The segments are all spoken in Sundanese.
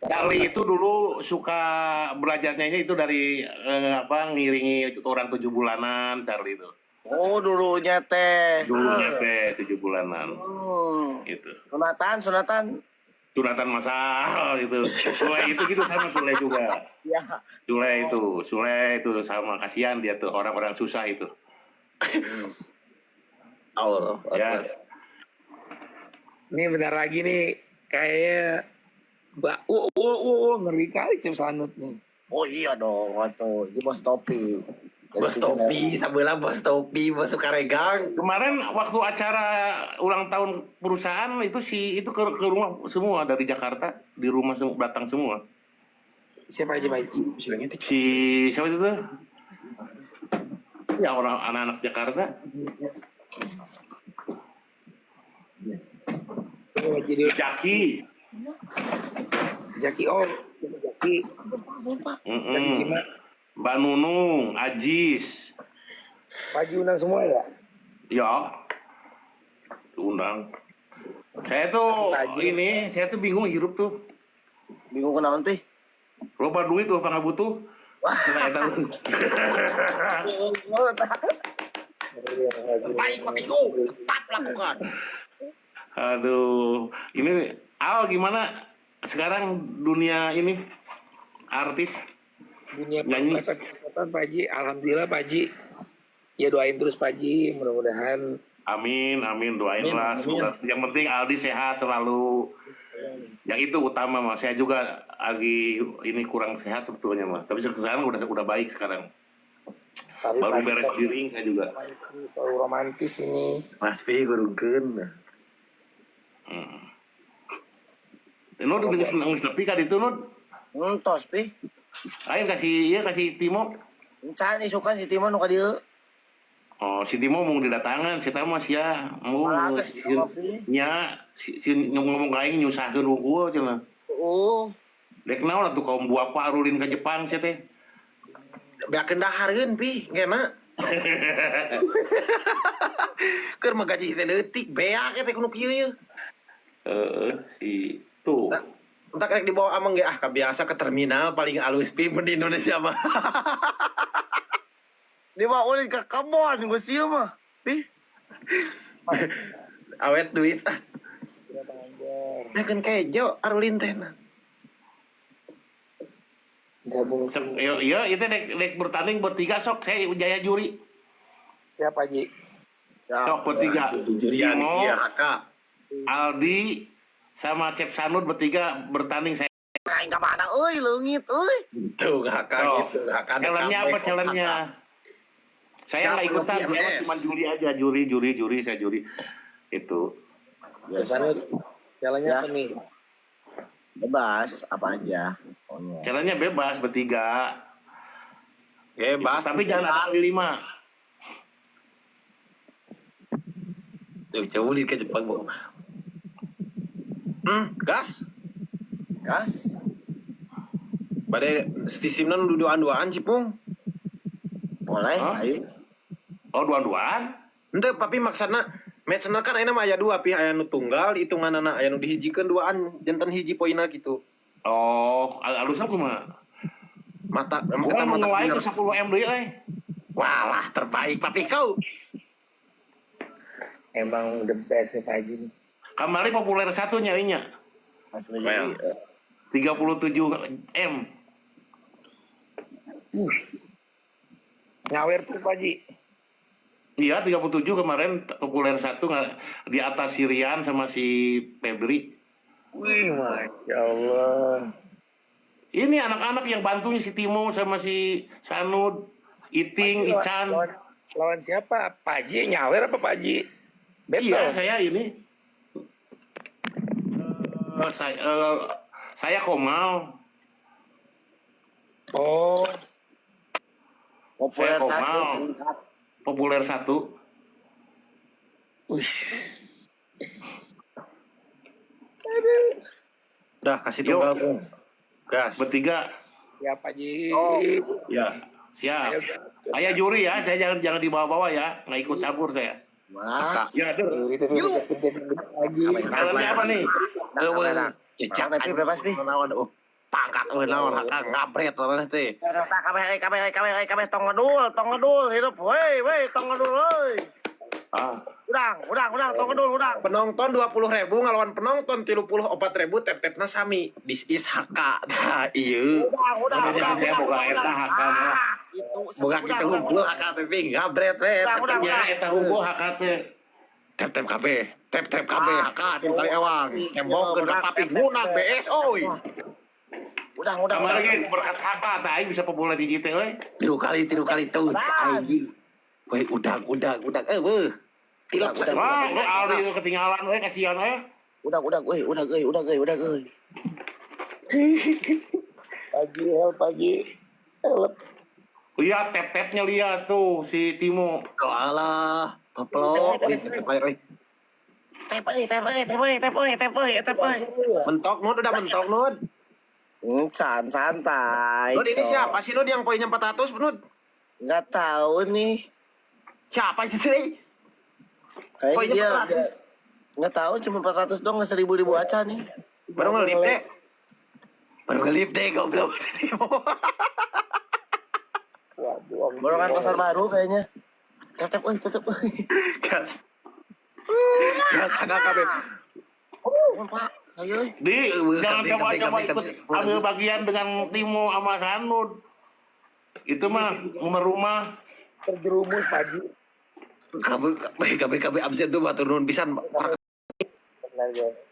Charlie itu dulu suka belajarnya itu dari apa ngiringi orang 7 bulanan Charlie itu. Oh, dulunya teh. Dulunya teh 7 bulanan. Gitu. Sunatan, sunatan. Sunatan masal gitu. Sule itu gitu sama Sule juga. Ya. Sule itu sama, kasihan dia tuh orang-orang susah itu. Allah. Ya. Ini bentar lagi nih kayaknya ngeri kali Cep Sanut nih. Oh iya dong, waktu itu bos topi. Bos topi, sabeula bos topi, bos Sukaregang. Kemarin waktu acara ulang tahun perusahaan itu si itu ke rumah semua dari Jakarta, di rumah semua datang semua. Siapa aja Pak? Si siapa itu tuh? Ya orang anak-anak Jakarta. Jadi Jaki. Jaki, oh, Jaki. Jaki gimana? Mbak Nunung, Ajis. Pak Haji undang semua ya? Ya. Undang. Saya tuh ini, saya tuh bingung hirup tuh. Bingung kenaon teh? Loba duit tuh apa nggak butuh? Nah, eta. Baik Papiku, tetap lakukan. Aduh, ini Al gimana sekarang dunia ini artis? Dunia nyanyi. Pak Haji, alhamdulillah Pak Haji. Ya doain terus Pak Haji, mudah-mudahan. Amin, amin, doain lah. Semoga. Yang penting Aldi sehat selalu. Yang itu utama mas. Saya juga lagi ini kurang sehat sebetulnya mas. Tapi sekarang udah baik sekarang. Tapi baru beres giring saya juga. Selalu romantis ini. Mas P gurungkeun. Nur geus nepi ka ditu Nur. Entos Pi. Ayo kasih iya kasih Timo. Encan isukan si Timo nu ka dieu. Oh, si Timo mau didatangan, si Timo sia mau nya si ngomong ka aing nyusahkeun hungkul cenah. Oh. Dek naon atuh kaum buapa arulin ka Jepang sia teh. Beakeun dahareun Pi, ngena. Keur mah gaji teh leutik, beak teh kudu kieu ye. Heeh, si tuh. Entar rek dibawa amang ge ah kabiasa ke terminal paling alus Pi mun di Indonesia mah. Dibawa ulin ke kebon geus ieu mah. Pi. Awet duit ah. Beakeun kejo arulin teh na. Gabung. Iya, itu dek bertanding bertiga sok, saya jaya juri. Siapa Haji? Sok bertiga. Jurian Timo, iya Kak. Aldi sama Cep Sanud bertiga bertanding saya. Aing ka mana euy leungit euy. Tuh Kakak gitu, Kakak. Challenge-nya apa challenge-nya? Saya nggak ikutan, saya cuma juri aja, juri, saya juri. Itu. Cep Sanud, challenge-nya apa nih? Bebas, apa aja. Challenge-nya bebas bertiga. Bebas. Tapi jangan ada kali 5. Tuh, jauh ke Jepang, Bu. Gas. Gas. Badai sistemnya nu duaan-duaan Cipung. Boleh, ayo. Oh, duaan-duaan? Henteu, papi maksudna matchna kan ayeuna mah aya dua pi, aya nu tunggal hitunganana aya nu dihijikeun duaan janten hiji poinna gitu. Oh, alusna kumaha? Mata mata mata ke 10 M deui euy. Walah, terbaik papi kau. Emang the best nih Pak Haji nih. Kamari populer satu nyarinya. Asli. Well. 37 M. Nyawer tuh Pak Haji. Iya, 37 kemarin populer satu di atas si Rian sama si Febri. Wih, Masya Allah. Ini anak-anak yang bantunya si Timo sama si Sanud, Iting, Ican. Lawan siapa? Pak Haji nyawer apa Pak Haji? Betul. Iya, saya ini. Saya Komal. Oh. Populer saya Komal. 1. Populer 1. Wih. Dah kasih tunggal, Bung. Gas. Bertiga. Siap, Pak Haji. Oh. Ya, siap. Saya juri ya, saya jangan dibawa-bawa ya, nggak ikut campur saya. Wah. Ya, aduh. Juri tapi lagi. Challenge-nya apa nih? Cecak Tapi bebas nih. Pangkat euy naon HK ngabret maneh teh. Tah kabeh kabeh kabeh kabeh tong ngedul hidup. Woi, woi, tong ngedul woi. Ah, Udang, udang, udang, tong ngedul, udang. Penonton 20.000 ngalawan penonton 34.000 tap-tapna sami. This is HK. Tah ieu. Udang, udang, Udah, udang, dia udang, boga udang, eta udang. HK mah. Ah, gitu. Boga Udang, kitu udang, hungkul udang. HK teh ping ngabret we. Udang, udang, nya udang. eta hungkul HK teh. Tap tap KB, tap tap KB Ah, HK tim kali ewang. iya, Tembok ke udang, papi tap, tap, nguna tap. BS oi. Udang, udang, Kamari udang. ge berkat HK tah aing bisa pemula di teh euy. Tilu kali tuh Udang. anjing. Weh udang udang udang eh weh. Tilap Udang, udang. Wah, we Aldi ketinggalan euy kasihan euy. Udang, udang, woi, udang, euy, udang, euy, udang, euy. Pagi help pagi. Help. Lihat tap-tapnya lihat tuh si Timo. Alah, peplok. Wih, tetep aja, weh. Tep euy, tep euy, tep euy, tep euy, tep euy, tep euy. Mentok Nud udah mentok Nud. San santai. Nud ini Cok. siapa sih Nud yang poinnya 400 Nud? Nggak tahu nih. Siapa itu sih? Kayaknya Poinnya dia, 400. dia nggak tahu cuma 400 dong nggak 1000 ribu aja nih. Baru ngelip deh. Baru ngelip deh goblok. Waduh, Om Borongan Timo. pasar baru kayaknya. Tep tep euy, tep tep euy. Gas. Gas KKB. Mohon, Pak, saya euy. Di Eh, jangan kabeh, coba-coba kabeh, ikut kabeh. ambil bagian dengan Timo sama Sanud. Itu mah rumah-rumah. Terjerumus pagi. KB KB KB absen tuh batu nuhun pisan. Benar guys.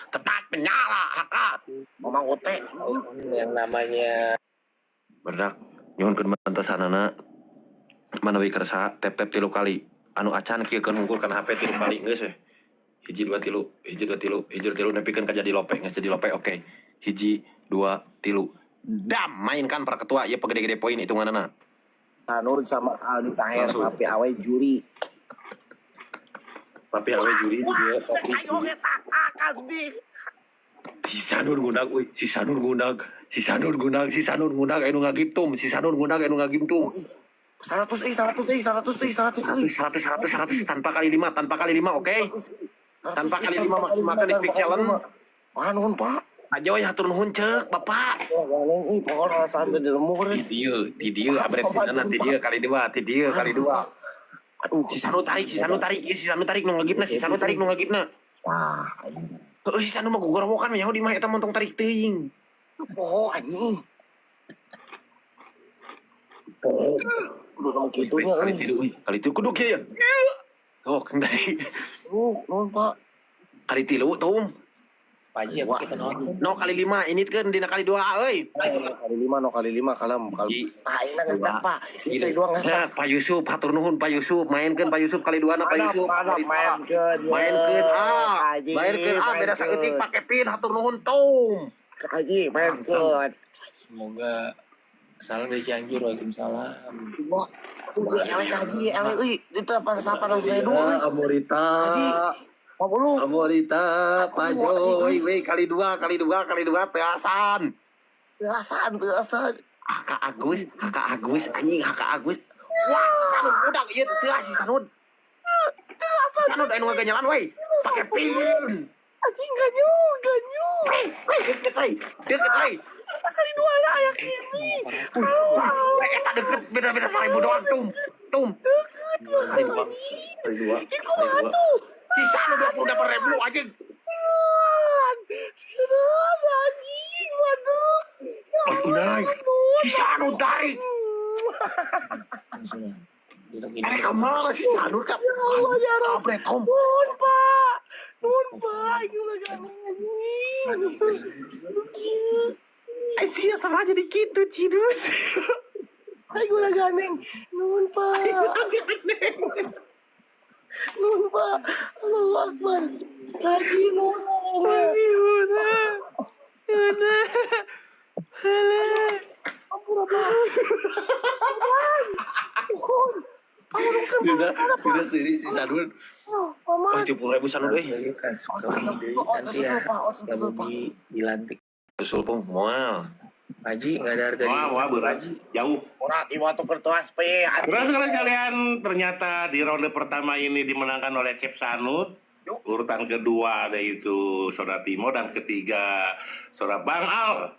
Tetap menyala HK. Mamang Ute. Yang namanya Berdak nyuhunkeun bantosanana manawi kersa tap-tap tilu kali. Anu acan kieu keun hungkul kana HP tilu kali geus we. Hiji dua tilu, hiji dua tilu, hiji dua tilu nepikeun ka jadi lope, geus jadi lope oke. Hiji dua tilu. Dam mainkan para ketua ieu pegede-gede poin hitunganana. Tanur sama Aldi Taher, Langsung. Papi Awe juri. Tapi awe juri dia tapi Ayo kita akan di. si Sanur ngundag euy, si Sanur ngundag, si Sanur ngundag, si Sanur ngundag anu ngagiptum, si Sanur ngundag anu ngagiptum. 100 euy, 100 euy, 100 euy, 100 euy. 100 100 100 tanpa kali lima, tanpa kali lima, oke? Tanpa kali lima maksimalkan di speak challenge. Wah, nuhun, Pak. Aja we hatur nuhun ceuk, Bapak. Wah, ganeng euy, pokoknya rasaan teh di lemur. Di dieu, di dieu abret di di dieu kali dua, di dieu kali dua. Aduh, Si Sanu tarik, si Sanu tarik, ieu si Sanu tarik nu ngagipna, si Sanu tarik nu ngagipna. Tah, anjing. Heuh si Sanu mah gogorowokan mah nyaho di mah eta montong tarik teuing. Poho anjing. Poho. Udah kamu gitunya Kali euy. tilu euy, kali tilu kudu kieu ya. Oh, kang deui. Nuh, nuhun, Pak. Kali tilu tuh. Paji aku kita nonton. No kali lima, ini kan dina kali dua euy. Kali lima, no kali lima, kalem, kalem. Hiji, Tah, ayeuna geus dua, dak, Pak. Ieu kali dua geus dak. Nah, Pak Yusuf, hatur nuhun Pak Yusuf, mainkeun Pak Yusuf kali dua na Pak Mantap, Yusuf. mantap, Kali dua. mainkeun, ye. Mainkeun ah, Haji, mainkeun ah, beda mainkeun. saeutik Pak Kevin, hatur nuhun tum. Haji, mainkeun. Semoga salam dari Cianjur, Waalaikumsalam. Wah, aduh, elek haji, elek euy, itu apa sapa ribu euy. Amorita. Haji, 50. Amorita, Pak Aku, Joy, weh kali dua, kali dua, kali dua, teasan. Teasan, teasan. Haka Agus, Haka Agus, anjing Haka Agus. Wah, Sanud udah ieu teas si Sanud. Sanud anu ngaganyalan weh, pake pin. Anjing ganyo, ganyo. Weh, weh, deket euy, deket euy. Kita kali dua lah aya kini. Weh, eta deket beda-beda 1000 doang tum. Tum. Deket Kali dua, kali dua. Ih, kumaha tuh? Si Sanud 28.000 anjing. Siran, anjing, waduh. Ya Mas Unai. ampun. Si Sanud tarik. Eh, kemana si Sanud kak? Ya Allah, ya Rob. Kampret, Tom. Nuhun, Pak. Nuhun, Pak. Ini ulah ganeng, anjing. Lucu. Eh, sia sama jadi gitu, Cidus. Ayo ulah ganeng. Nuhun, Pak. Nuhun, Pak. Allahu Akbar. Lagi nuhun. Ampun, Pak. Nuhun. Ampun, Sudah, sudah sini si Sanud. Oh, Oh, Paman. 70.000 Sanud euy. Nanti ya, kamu dilantik. Susul pung, moal. Paji nggak ada harga Wah, diri. wah berat. Paji. Jauh. Ora iwa tuh kertas pe. Terus sekalian kalian ternyata di ronde pertama ini dimenangkan oleh Cep Sanud. Yuk. Urutan kedua ada itu Saudara Timo dan ketiga Saudara Bang Al.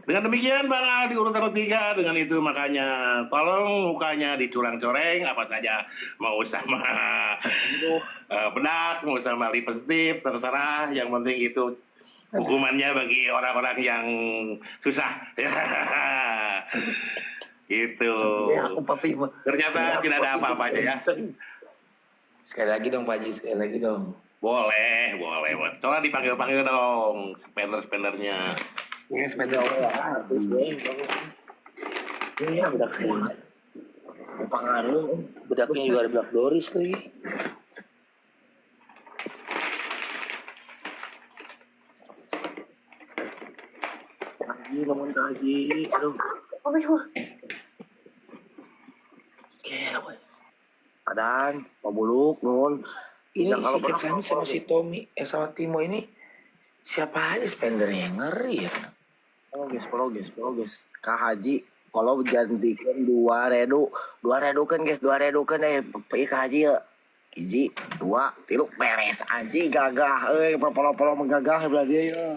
Dengan demikian Bang Al di urutan ketiga, dengan itu makanya tolong mukanya dicurang-coreng apa saja, mau sama bedak, mau sama lipstick, terserah, yang penting itu hukumannya bagi orang-orang yang susah. Gitu. Ya, aku papi mah. Ternyata tidak ada apa-apanya ya. Sekali lagi dong Pak Haji, sekali lagi dong. Boleh, boleh, boleh. Coba dipanggil-panggil dong, spender-spendernya. Ini sepeda. Artis gue. Ini bedak semua. Pengaruh. Bedaknya juga ada bedak Doris lagi. Haji, namun haji. Aduh. Oke, Adan, Pak Buluk, nun. ini Ya, kalau si pernah kami sama si Tommy, sama Timo ini siapa aja spendernya, ngeri ya. Follow guys, follow guys, follow guys. Kak Haji, kalau jantikan dua redu, dua redu kan guys, dua redu kan pergi ke Haji ya. Hiji, dua, tilu, beres Haji gagah, follow follow menggagah berarti ya.